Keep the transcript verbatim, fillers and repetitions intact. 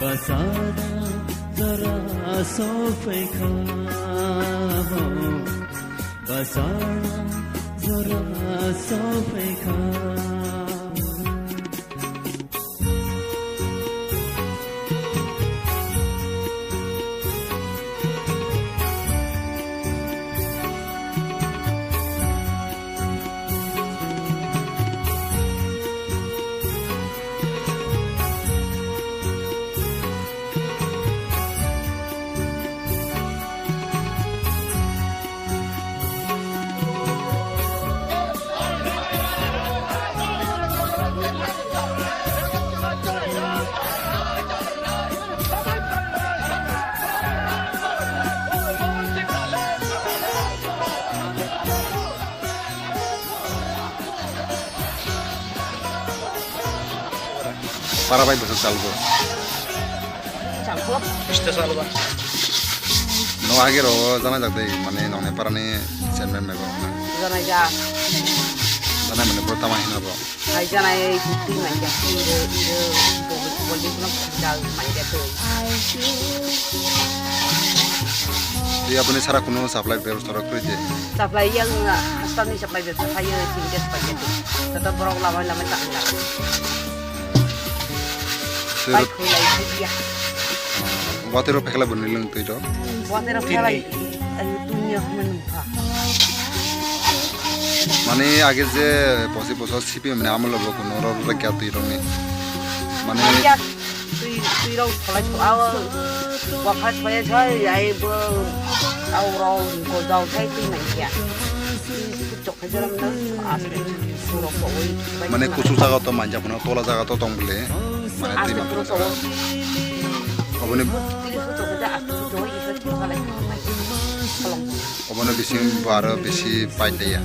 Basara jora sophaikha, basara jora sophaikha. Para bai bwswk chalgo. Chalgo. Bista chalgo. No age ro jana jak dei, mane nongni parani chairman bai bo. Jana jak. Jana mane bo tama hino bo. Hai jana ei twi manja, iro, iro, bo, bo, bo, bo, jal manja twi. Twi aboni sara kunu supply bebostha rok twi de. Supply yang, ah, hasteni supply bebostha khayo, sintex packet. Joto borok lamai lamai ta hwnga. Twi bai rok khulai phiya. Watero pheklai bwrwini lwng twi rok. Watero pheklai, ani dunya hwnwi nungkha. Mane age je pochi bosor C P M ni amolo bo kuno rok rwkya twi rokni. Mane ya twi, twi rok kholai so aw. Wa phas phai sai ai bo aw rok ko dau sai twi mai ya. Mane kuchuk jaga to manja phano tola jaga to tong bole. Mane twi ma. Oboni, oboni bising bo aro bisi pai taya.